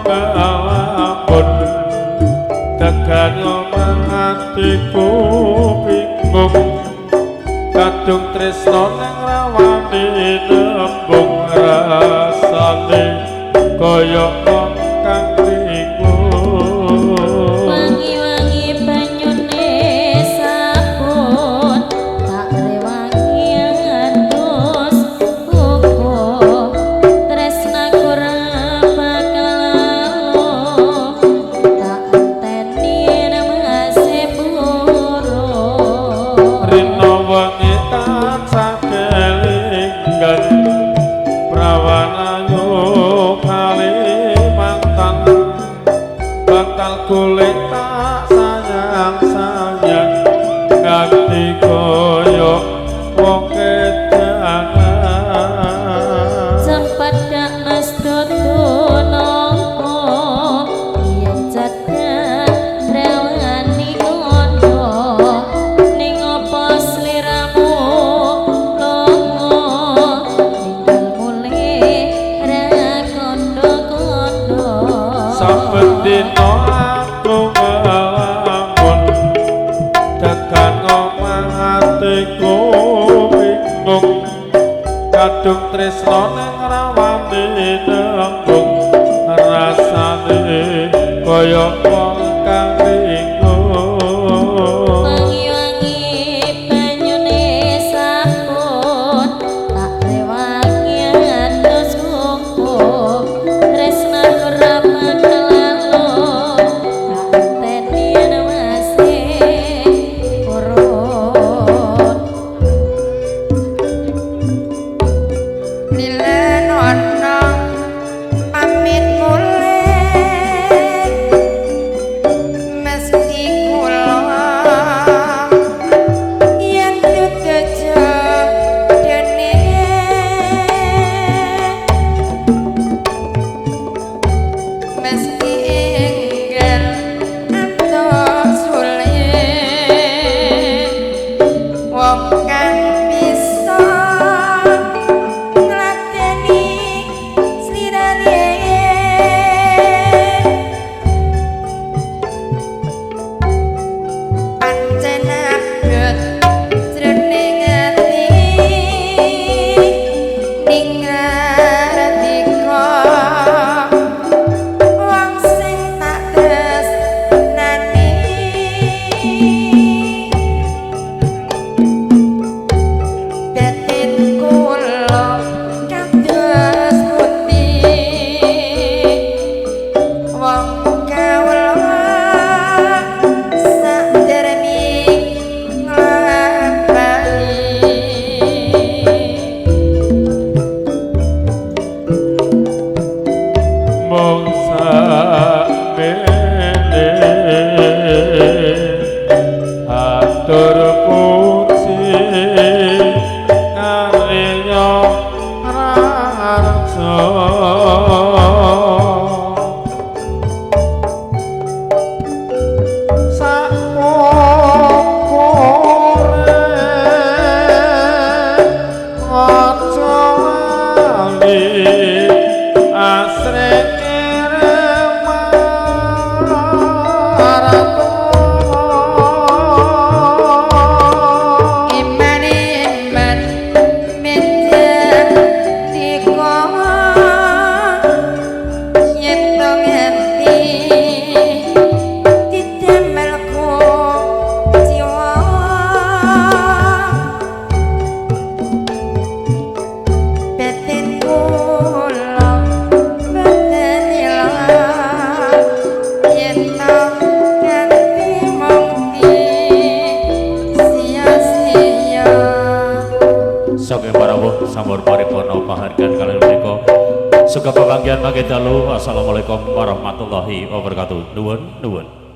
ngelamun tekan omah atiku bingung kadung tresno nang rawani nembung rasane kaya wong kang bingung wangi-wangi banyune sabun tak rewangi adus kuku tresnaku ra bakal lalo tak enteni nemase burung rino wengi tansah kelingan prawan ayu Kalimantan bantal kulit tak sayang-sayang nganti kaya wong kedanan cempedak mas dudu nongko yen cedak rewani ngono ning opo sliramu lunga ninggal mulih ra kondo-kondo saben dina aku ngelamun tekan omah atiku bingung kadung tresno nang rawani nembung rasane kaya wong kang bingung wangi-wangi banyune sabun tak rewangi adus kuku tresnaku ra bakal lalo tak enteni nemase purun Lilenono pamit mulih mesti kula yen dudu jodone meski enggal antuk sule wong kang bisa ngladeni slirane pancen abot jroning ati ning ngrandika wong sing tak tresnani batin kula kados pundi wong kawula sakdermi nglampahi mung sakmene atur puji karya raharja sakpokore aja lali asring iman iman menjadi yen to nganti didamel jiwa batin kula boten ilang yen to nganti mung sia-sia. Saking parawuh sampun paripurna pahargyan kaliyan menika. Sugeng pepanggihan mangke dalu. Assalamualaikum warahmatullahi wabarakatuh. Nuwun nuwun.